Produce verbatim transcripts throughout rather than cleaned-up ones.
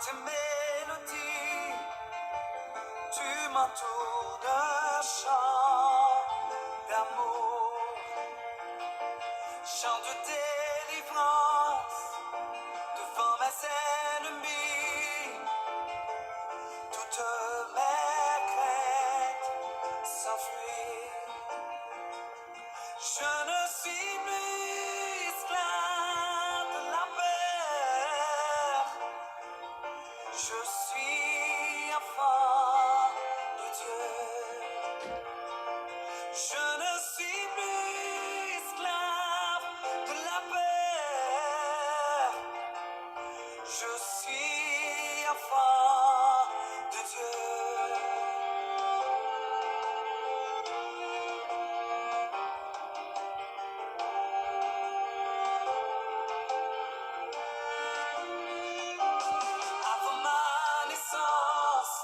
Ces mélodies, tu m'entoures d'un chant d'amour, chant de délivrance devant mes ennemis. Toutes mes craintes s'enfuient. Je ne suis plus esclave de la peur. Je suis enfant de Dieu. Je ne suis plus esclave de la peur. Je suis enfant de Dieu. Avant ma naissance,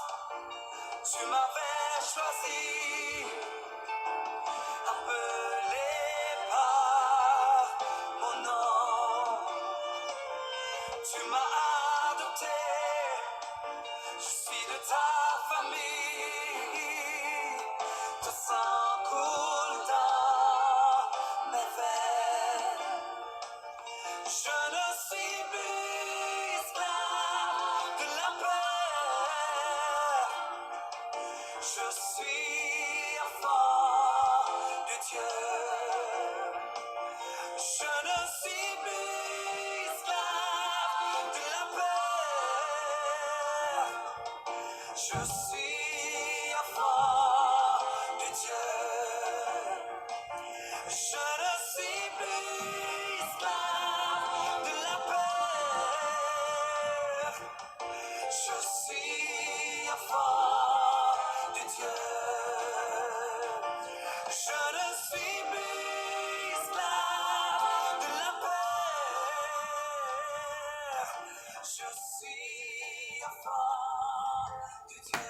tu m'avais choisi, appelé par mon nom. Tu m'as adopté, je suis de ta famille. Ton sang coule dans mes veines. Je ne suis plus esclave de la peur. Je suis enfant de Dieu. Je ne suis plus esclave de la peur. Je suis enfant de Dieu. Je ne suis plus esclave de la peur. Je suis enfant de Dieu. Je ne suis plus esclave de la peur. Je suis enfant de Dieu.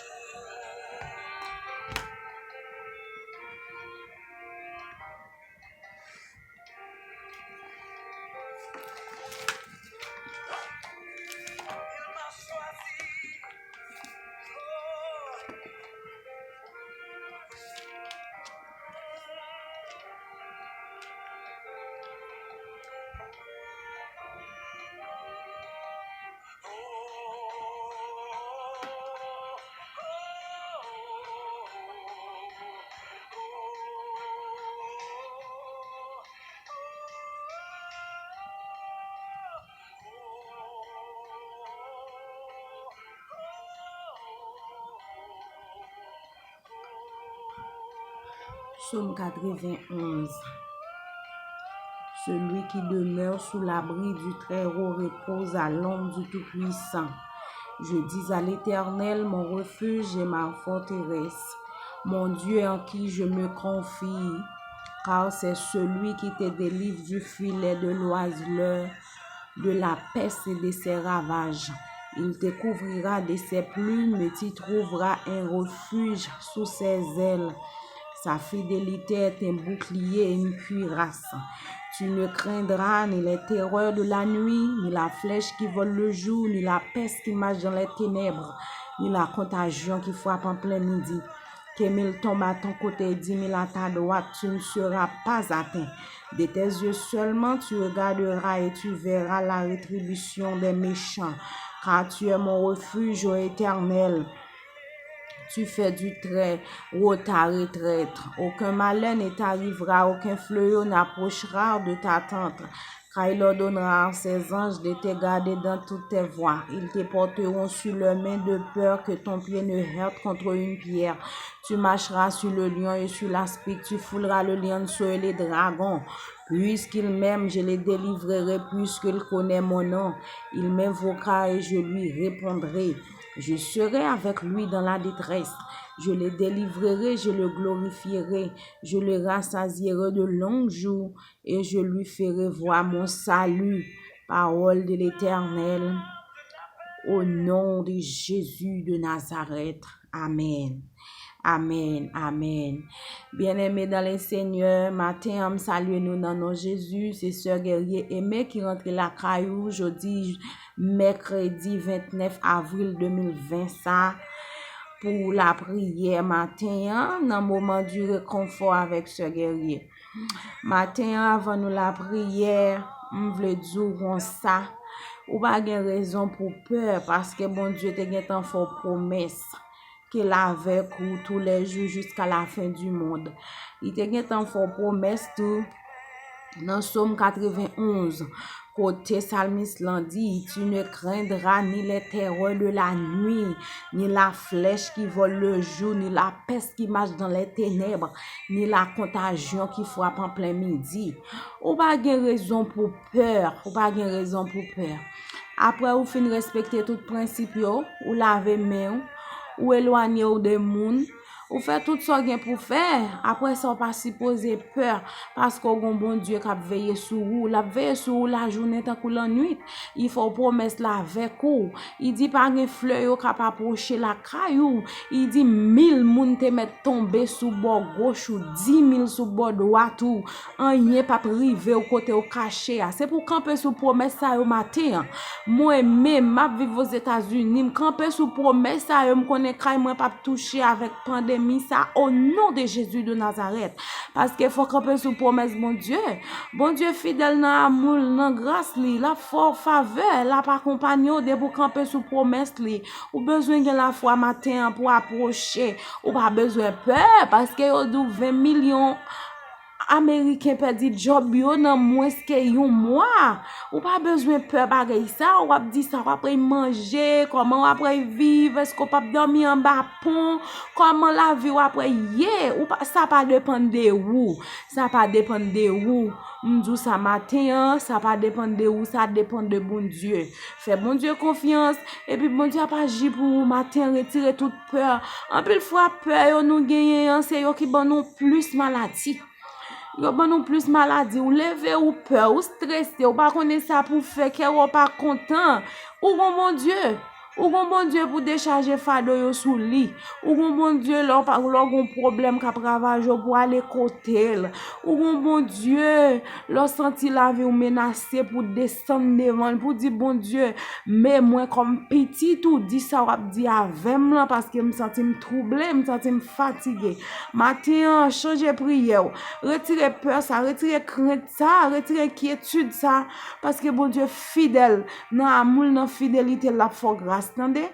Il m'a choisi. Psaume quatre-vingt-onze. Celui qui demeure sous l'abri du Très-Haut repose à l'ombre du Tout-Puissant. Je dis à l'Éternel, mon refuge et ma forteresse, mon Dieu en qui je me confie, car c'est celui qui te délivre du filet de l'oiseleur, de la peste et de ses ravages. Il te couvrira de ses plumes et tu trouveras un refuge sous ses ailes. Sa fidélité est un bouclier et une cuirasse. Tu ne craindras ni les terreurs de la nuit, ni la flèche qui vole le jour, ni la peste qui marche dans les ténèbres, ni la contagion qui frappe en plein midi. Que mille tombent à ton côté et dix mille à ta droite, tu ne seras pas atteint. De tes yeux seulement, tu regarderas et tu verras la rétribution des méchants, car tu es mon refuge, ô Éternel. Tu fais du Très-Haut ta retraite. Aucun malheur ne t'arrivera, aucun fléau n'approchera de ta tente, car il ordonnera à ses anges de te garder dans toutes tes voies. Ils te porteront sur leurs mains de peur que ton pied ne heurte contre une pierre. Tu marcheras sur le lion et sur l'aspic, tu fouleras le lionceau et le dragon. Puisqu'il m'aime, je le délivrerai, puisqu'il connaît mon nom. Il m'invoquera et je lui répondrai. Je serai avec lui dans la détresse. Je le délivrerai, je le glorifierai. Je le rassasierai de longs jours et je lui ferai voir mon salut. Parole de l'Éternel. Au nom de Jésus de Nazareth. Amen. Amen, amen. Bien-aimé dans le Seigneur, maten an, m salye nou nan non Jezi. Se sè Guerrier Aimé ki rantre lakay ou jodi mèkredi vennèf avril de mil ven sa pou lapriyè maten an, nan moman di rekonfò avèk sè Guerrier. Maten an, avan nou lapriyè, m vle di w konsa, ou pa gen rezon pou pè, paske Bondye te gentan fè w pwomès ke l avèk ou toulèjou jiska lafen di mond. Li te gentan fè w pwomès tou nan Sòm katrevenn onz, kote salmis lan di, Tu ne craindras ni les terreurs de la nuit, ni la flèche qui vole le jour, ni la peste qui marche dans les ténèbres, ni la contagion qui frappe en plein midi. Ou pa gen rezon pou pè, ou pa gen rezon pou pè. Apre ou fin respekte tout prensip yo, ou lave men w, ou elwanye w de moun, ou fè tout sa w gen pou fè, apre sa w pa sipoze pè, paske w gon Bondye k ap veye sou ou, l ap veye sou ou lajounen tankou lannwit. Li fè w pwomès la avèk ou. Li di pa gen fleyo k ap apwoche lakay ou. Li di mil moun te mèt tonbe sou bò goch ou, di mil sou bò dwat ou. Anyen p ap rive w kote w kache a. Se pou w kanpe sou pwomès sa yo maten an. Mwen menm, m ap viv Ozetazini, m kanpe sou pwomès sa yo, m konnen kay mwen p ap touche avèk pandemi sa, o non de Jezi de Nazarèt. Paske fò w kanpe sou pwomès Bondye. Bondye fidèl nan amou l, nan gras li, l ap fè w favè, l ap akonpanye w depi w kanpe sou pwomès li. Ou bezwen gen lafwa maten an pou apwoche. Ou pa bezwen pè, paske yo di w ven milyon Ameriken pèdi djòb yo nan mwens ke yon mwa. Ou pa bezwen pè bagay sa, w ap di sa w ap manje, kòman w ap viv, èske w p ap dòmi anba pon, kòman lavi w ap ye. Ou pa, sa pa depann de ou, sa pa depann de ou. M di w sa maten an, sa pa depann de ou, sa depann de Bondye. Fè Bondye konfyans, epi Bondye ap aji pou ou maten an, retire tout pè. Anpil fwa, pè yo nou genyen an, se yo ki ban nou plis maladi. Yo ban nou plis maladi. Ou leve, ou pè, ou strese, ou pa konnen sa pou fè, kè w pa kontan. Ou gon Bondye. Ou gon Bondye pou dechaje fado yo sou li. Ou gon Bondye lè w pa, lè w gon pwoblèm k ap ravaje w pou ale kote l. Ou gon Bondye lè w santi lavi w menase pou desann devan l, pou di, Bondye, men mwen kòm pitit ou, di sa w ap di avè m lan, paske m santi m twouble, m santi m fatige. Maten an, chanje priyè w. Retire pè sa, retire krent sa, retire enkyetid sa, paske Bondye fidèl. Nan amou l, nan fidelite l, l ap fè w gras, tande.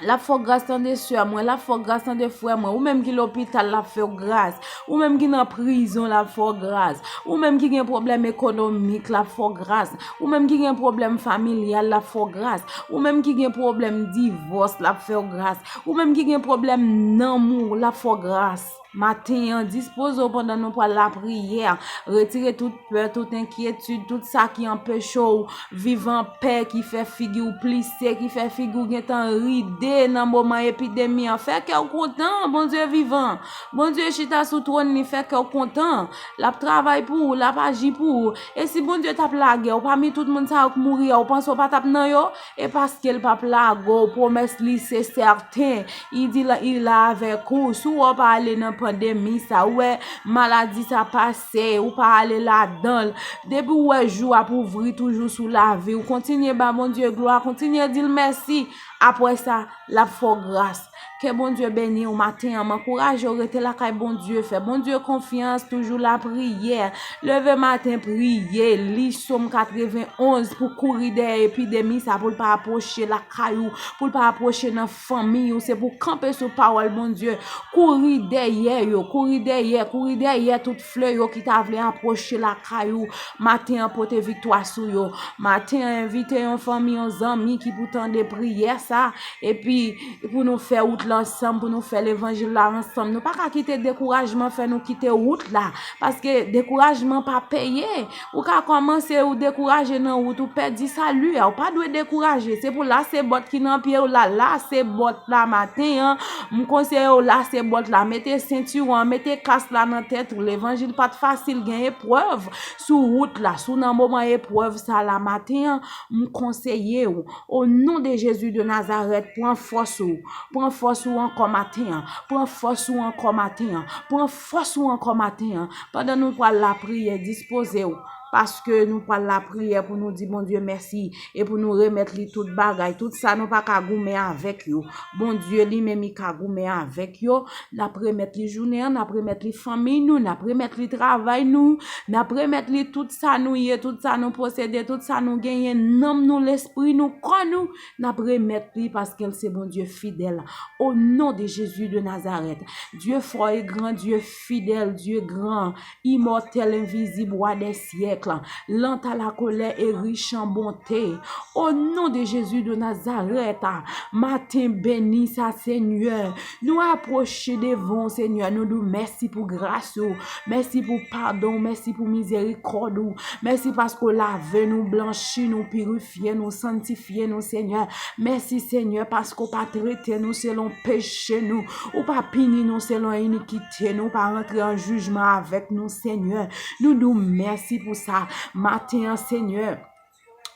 L ap fè w gras, tande sè mwen, l ap fè w gras, tande frè mwen. Ou menm ki lopital, l ap fè w gras. Ou menm ki nan prizon, l ap fè w gras. Ou menm ki gen pwoblèm ekonomik, l ap fè w gras. Ou menm ki gen pwoblèm familyal, l ap fè w gras. Ou menm ki gen pwoblèm divòs, l ap fè w gras. Ou menm ki gen pwoblèm nanm ou, l ap fè w gras. Maten an, dispoze w pandan nou pral lapriyè. Retire tout pè, tout enkyetid, tout sa ki anpeche w viv an pè, ki fè figi w plise, ki fè figi w gentan ride nan moman epidemi an. Fè kè w kontan, Bondye vivan. Bondye chita sou twòn li, fè kè w kontan. L ap travay pou ou, l ap aji pou ou. E si Bondye t ap lage w pami tout moun sa yo k mouri a, ou panse w pa t ap nan yo? E paske l p ap lage w, pwomès li se sèten. Li di la, li la avèk ou. Si w wè w pa ale nan pandemi sa, ou wè maladi sa pase, ou pa ale ladan l. Depi w wè jou ap ouvri toujou sou lavi w, kontinye ba Bondye glwa, kontinye di l mèsi. Apre sa, l ap fè w gras. Ke Bondye beni w maten an. M ankouraje w rete lakay Bondye. Fè Bondye konfyans, toujou lapriyè. Leve maten, priye, li Sòm katrevenn onz pou kouri dèyè epidemi sa, pou l pa apwoche lakay ou, pou l pa apwoche nan fanmi ou. Se pou kanpe sou pawòl Bondye. Kouri dèyè yo, kouri dèyè, kouri dèyè tout fleyo ki ta vle apwoche lakay ou. Maten an, pote viktwa sou yo. Maten an, envite yon fanmi, yon zanmi ki pou tande priyè sa. Epi, pou nou fè wout la ansanm, pou nou fè levanjil la ansanm. Nou pa ka kite dekourajman fè nou kite wout la, paske dekourajman pa peye. Ou ka kòmanse, ou dekouraje nan wout, ou pèdi sali a. Ou pa dwe dekouraje. Se pou lase bòt ki nan pye w la, lase bòt la maten an. M konseye w lase bòt la, mete sentiwon an, mete kas la nan tèt ou. Levanjil pa t fasil, gen eprèv sou wout la. Si w nan moman eprèv sa la maten an, m konseye w, o non de Jezi de Nazarèt, pran fòs ou. Pran fòs ou ankò maten an. Pran fòs ou ankò maten an. Pran fòs ou ankò maten an. Pandan nou pral lapriyè, dispoze w. Paske nou pral lapriyè pou nou di Bondye mèsi e pou nou remèt li tout bagay. Tout sa nou pa ka goumen avèk yo. Bondye li menm li ka goumen avèk yo. N ap remèt li jounen an, n ap remèt li fanmi nou, n ap remèt li travay nou, n ap remèt li tout sa nou ye, tout sa nou posede, tout sa nou genyen, nanm nou, lespri nou, kò nou, n ap remèt li paske l se Bondye fidèl. Au nom de Jésus de Nazareth, Dieu fort et grand, Dieu fidèle, Dieu grand, immortel, invisible, roi des siècles, lent à la colère et riche en bonté. Au nom de Jésus de Nazareth, maten beni sa, Senyè. Nou apwoche devan w, Senyè. Nou di w mèsi pou gras ou. Mèsi pou padon w. Mèsi pou mizerikòd ou. Mèsi paske w lave nou, blanchi nou, pirifye nou, santifye nou, Senyè. Mèsi, Senyè, paske w pa trete nou selon peche nou. Ou pa pini nou selon inikite nou. Ou pa rantre an jijman avèk nou, Senyè. Nou di w mèsi pou sa. Maten an, Senyè,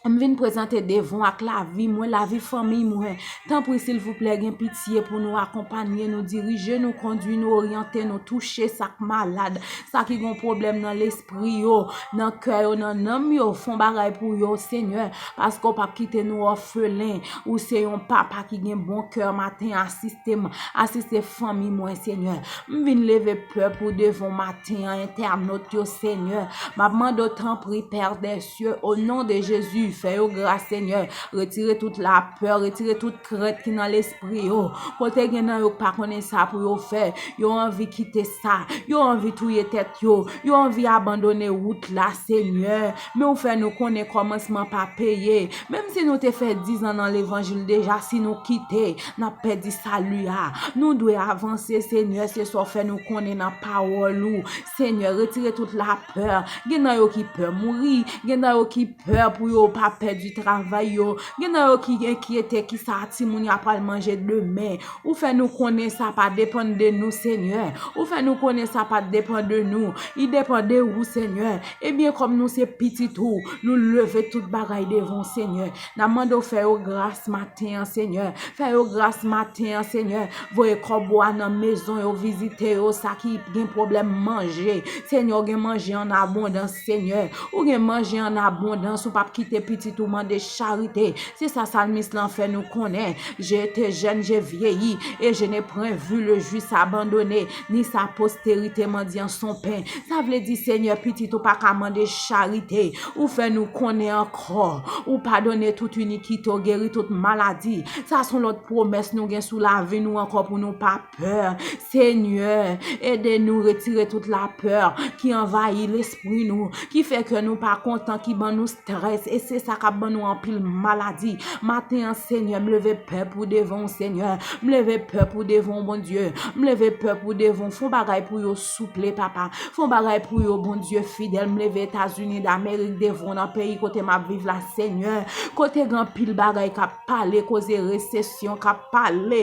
m vin prezante devan w ak lavi mwen, lavi fanmi mwen. Tanpri, silvouplè, gen pitye pou nou, akonpanye nou, dirije nou, kondui nou, oryante nou, touche sa k malad, sa ki gen pwoblèm nan lespri yo, nan kè yo, nan nanm yo. Fè yon bagay pou yo, Senyè, paske w p ap kite nou òfelen. Ou se yon papa ki gen bon kè. Maten, asiste m, asiste fanmi mwen, Senyè. M vin leve pèp ou devan w maten an, entènot yo, Senyè. M ap mande w, tanpri, Père des cieux, au nom de Jésus, fè yo gras, Senyè. Retire tout lapè, retire tout krent ki nan lespri yo. Kote gen nan yo k pa konnen sa pou yo fè, yo anvi kite sa, yo anvi touye tèt yo, yo anvi abandone wout la, Senyè. Men w fè nou konnen kòmansman pa peye. Menm si nou te fè dizan nan levanjil deja, si nou kite, n ap pèdi sali a. Nou dwe avanse, Senyè, se sa w fè nou konnen nan pawòl ou. Senyè, retire tout lapè. Gen nan yo ki pè mouri, gen nan yo ki pè pou yo pa pèdi travay yo, gen nan yo ki enkyete kisa timoun yo ap pral manje demen. Ou fè nou konnen sa pa depann de nou, Senyè. Ou fè nou konnen sa pa depann de nou. Li depann de ou, Senyè. Ebyen, kòm nou se pitit ou, nou leve tout bagay devan w, Senyè. N ap mande w fè yo gras maten an, Senyè. Fè yo gras maten an, Senyè. Voye kòbo a nan mezon yo, vizite yo, sa ki gen pwoblèm manje. Senyè, w gen manje an abondans, Senyè. Ou gen manje an abondans, ou p ap kite pitit ou mande charite. Se sa salmis lan fè nou konnen. J'ai été jeune, j'ai vieilli, et je n'ai point vu le juste abandonné, ni sa postérité mendiant son pain. Sa vle di, Senyè, pitit ou pa ka mande charite. Ou fè nou konnen ankò. Ou padone tout inikite, ou geri tout maladi. Sa se yon lòt pwomès nou gen sou lavi nou ankò pou nou pa pè. Senyè, ede nou retire tout lapè ki anvayi lespri nou, ki fè kè nou pa kontan, ki ban nou strès, e se sa k ap ban nou anpil maladi. Maten an, Senyè, m leve pèp ou devan w, Senyè. M leve pèp ou devan w, Bondye. M leve pèp ou devan w. Fè yon bagay pou yo, souple, papa. Fè yon bagay pou yo, Bondye fidèl. M leve Etazini Damerik devan w nan peyi kote m ap viv la, Senyè. Kote gen anpil bagay k ap pale, koze resesyon k ap pale.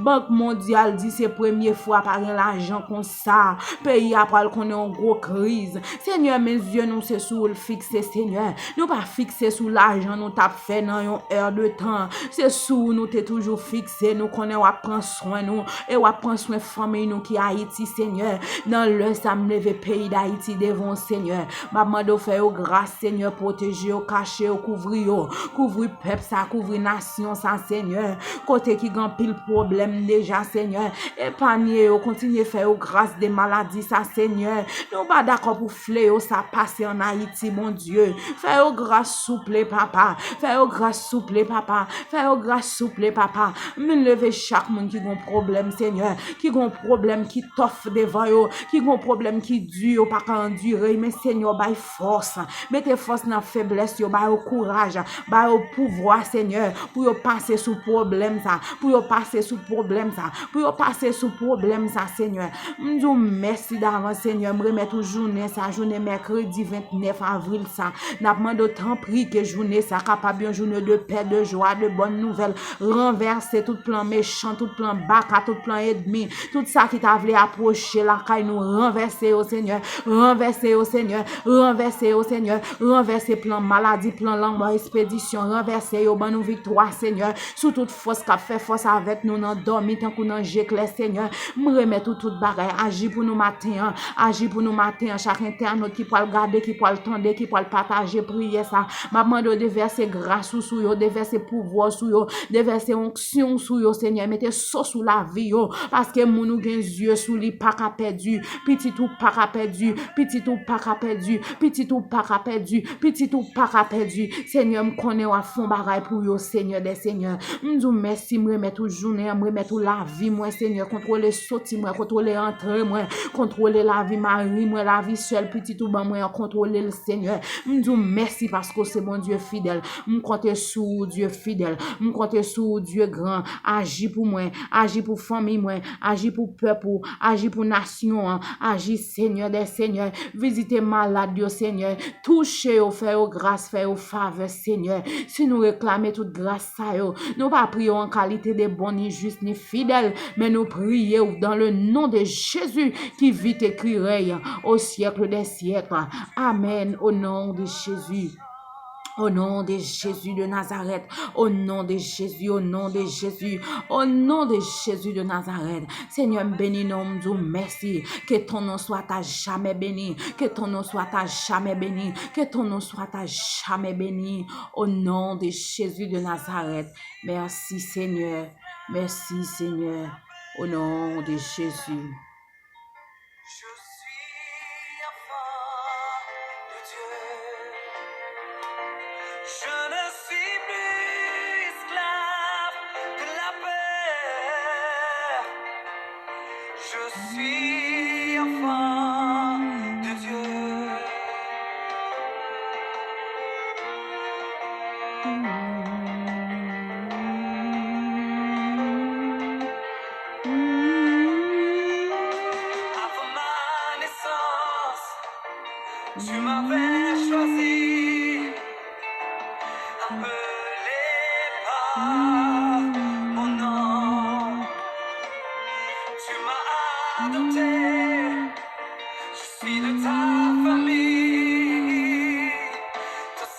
Bank Mondyal di se premye fwa pa gen lajan konsa. Peyi a pral konnen yon gwo kriz. Senyè, men zye nou se sou ou l fikse, Senyè. Nou pa fikse sou lajan nou t ap fè nan yon è de tan. Se sou ou nou te toujou fikse. Nou konnen w ap pran swen nou e w ap pran swen fanmi nou ki Ayiti, Senyè. Nan lè sa, m leve peyi Dayiti devan w, Senyè. M ap mande w fè yo gras, Senyè, pwoteje yo, kache yo, kouvri yo. Kouvri pèp sa, kouvri nasyon sa, Senyè. Kote ki gen anpil pwoblèm deja, Senyè. Epanye yo, kontinye fè yo gras de maladi sa, Senyè. Nou pa dakò pou fleyo sa pase ann Ayiti, Bondye. Fè yo gras, souple, papa. Fè yo gras, souple, papa. Fè yo gras, souple, papa. M vin leve chak moun ki gen pwoblèm, Senyè. Ki gen pwoblèm ki tòf devan yo. Ki gen pwoblèm ki di, yo pa ka andire. Men, Senyè, bay fòs. Mete fòs nan feblès yo. Ba yo kouraj. Ba yo pouvwa, Senyè, pou yo pase sou pwoblèm sa, pou yo pase sou pwoblèm sa, pou yo pase sou pwoblèm sa, Senyè. M di w mèsi davans, Senyè. M remèt ou jounen sa, jounen mèkredi vennèf avril sa. N ap mande w, tanpri, ke Jounen sa kapab yon jounen de pè, de jwa, de bòn nouvèl. Ranvèse tout plan mechan, tout plan baka, tout plan ènmi, tout sa ki ta vle apwoche lakay nou, ranvèse yo, Senyè. Ranvèse yo, Senyè. Ranvèse yo, Senyè. Ranvèse plan maladi, plan lanmò, espedisyon. Ranvèse yo, ban nou viktwa, Senyè, sou tout fòs k ap fè fòs avèk nou nan dòmi tankou nan je klè, Senyè. M remèt ou tout bagay. Aji pou nou maten an. Aji pou nou maten an. Chak entènot ki pral gade, ki pral tande, ki pral pataje priyè sa, m ap mande w devèse gras ou sou yo, devèse pouvwa w sou yo, devèse onksyon w sou yo, Senyè. Mete sos sou lavi yo, paske moun ou gen zye sou li pa ka pèdi. Pitit ou pa ka pèdi. Pitit ou pa ka pèdi. Pitit ou pa ka pèdi. Pitit ou pa ka pèdi. Senyè, m konnen w ap fè yon bagay pou yo, Senyè dè senyè. M di w mèsi, m remèt ou jounen an, m remèt ou lavi mwen, Senyè. Kontwole soti mwen, kontwole antre mwen, kontwole lavi mari mwen, lavi sèl pitit ou ban mwen an, kontwole l, Senyè. M di w mèsi paske w se Bondye fidèl. M konte sou ou, Dye fidèl. M konte sou ou, Dye gran. Aji pou mwen, aji pou fanmi mwen, aji pou pèp ou, aji pou nasyon an, aji, Senyè dè senyè. Vizite malad yo, Senyè. Touche yo, fè yo gras, fè yo favè, Senyè. Si nou reklame tout gras sa yo, nou pa priye w an kalite de bon, ni jis, ni fidèl, men nou priye w dans le nom de Jésus qui vit et qui règne au siècle des siècles. Amen, au nom de Jésus. Au nom de Jésus de Nazareth, au nom de Jésus, au nom de Jésus, au nom de Jésus de Nazareth. Senyè, m beni non w, m di w mèsi. Que ton nom soit à jamais béni. Que ton nom soit à jamais béni. Que ton nom soit à jamais béni. Au nom de Jésus de Nazareth. Merci, Seigneur. Merci, Seigneur. Au nom de Jésus. Je suis enfant de Dieu. Je ne suis plus esclave de la peur. Je suis enfant de Dieu. Avant ma naissance, tu m'avais choisi, appelé par mon nom. Tu m'as adopté, je suis de ta famille.